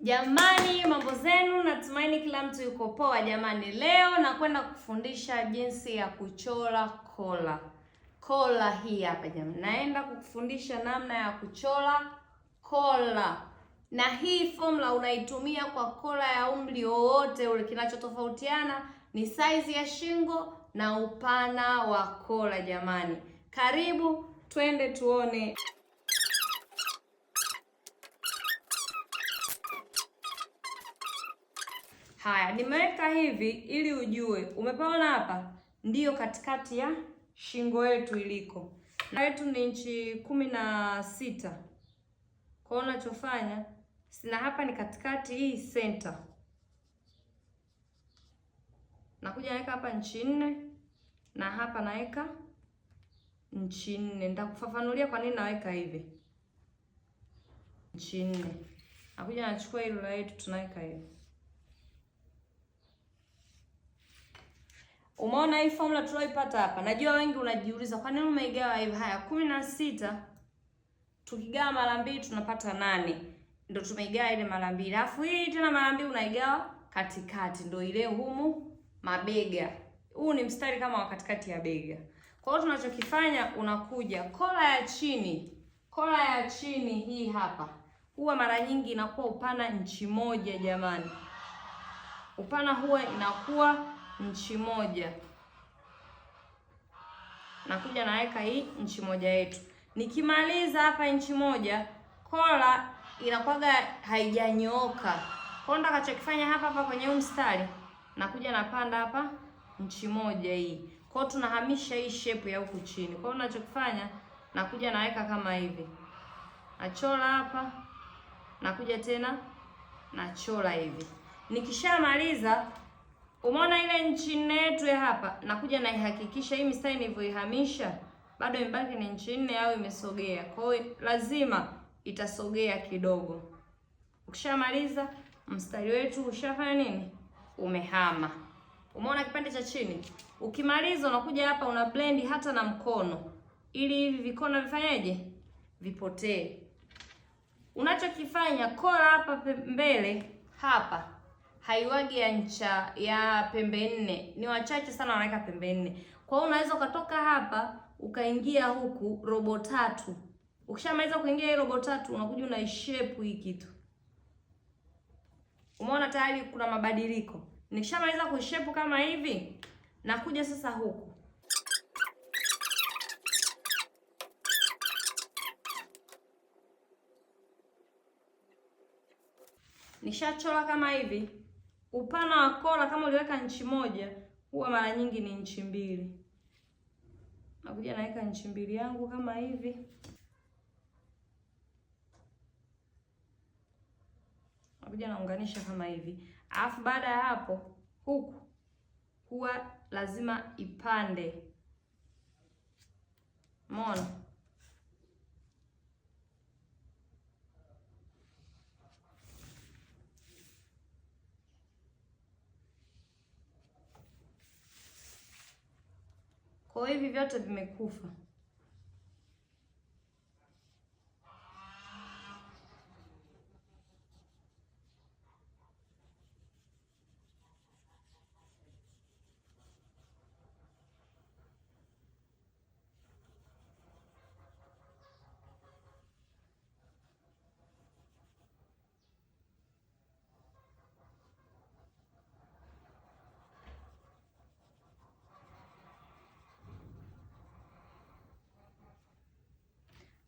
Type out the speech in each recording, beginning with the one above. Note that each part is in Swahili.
Jamani, mambo zenu, natumaini kila mtu yuko poa. Jamani, leo nakwenda kufundisha jinsi ya kuchora kola. Kola hii hapa jamani, naenda kukufundisha namna ya kuchora kola, na hii formula unaitumia kwa kola ya umri wowote ule. Kinachotofautiana ni size ya shingo na upana wa kola. Jamani, karibu twende tuone. Haya, nimeweka hivi ili ujue. Umepaona hapa? Ndiyo katikati ya shingo yetu iliko. Na yetu ni inchi 16. Kwa hiyo unachofanya, na hapa ni katikati hii center. Nakuja naweka hapa inchi 4 na hapa naweka inchi 4. Nitakufafanulia kwa nini naweka hivi. Inchi 4. Nakuja nachukua hilo la yetu tunaweka hivi. Umeona hii formula tulioipata hapa? Najua wengi unajiuliza kwa nini umeigawa hivi. Haya, 16 tukigawa mara mbili tunapata 8. Ndio tumeigawa ile mara mbili. Alafu hii tena mara mbili unaigawa katikati, ndio ile humu mabega. Huu ni mstari kama wa katikati ya bega. Kwa hiyo tunachokifanya, unakuja kola ya chini. Kola ya chini hii hapa huwa mara nyingi inakuwa upana inchi 1 jamani. Upana huwa inakuwa inchi 1. Nakuja naweka hii inchi 1 yetu. Nikimaliza hapa inchi 1, kola inakuwaga haijanyooka. Kwa hiyo nitakachokifanya hapa hapa kwenye huu mstari, nakuja napanda hapa inchi 1 hii. Kwa hiyo tunahamisha hii shape ya huku chini. Kwa hiyo ninachokifanya, nakuja naweka kama hivi. Nachora hapa, nakuja tena nachora hivi. Nikishamaliza, umeona ile inchi 4 yetu ya hapa, nakuja naihakikisha hii mistari nilivyoihamisha bado imebaki ni inchi 4 au imesogea. Kwa hiyo lazima itasogea kidogo. Ukishamaliza mstari wetu ushafanya nini? Umehama. Umeona kipande cha chini? Ukimaliza unakuja hapa una blend hata na mkono ili hivi vikona vifanyeje? Vipotee. Unachokifanya, kola hapa mbele hapa haiwagi ya ncha ya pembe 4. Ni wachache sana wanaweka pembe 4. Kwa hiyo unaweza ukatoka hapa ukaingia huku robo 3. Ukishamaliza kuingia hii robo 3 unakuja unaishape hii kitu. Umeona tayari kuna mabadiliko. Nikishamaliza kuishape kama hivi, nakuja sasa huku. Nishachora kama hivi. Upana wa kola kama uliweka inchi 1, huwa mara nyingi ni inchi 2. Nakuja naweka inchi 2 yangu kama hivi. Nakuja naunganisha kama hivi. Alafu baada ya hapo huku huwa lazima ipande. Umeona? Kwa hivi vyote vimekufa.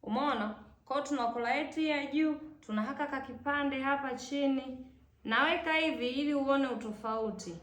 Umeona? Kwa hiyo tuna kola yetu ya juu, tuna haka ka kipande hapa chini. Naweka hivi ili uone utofauti.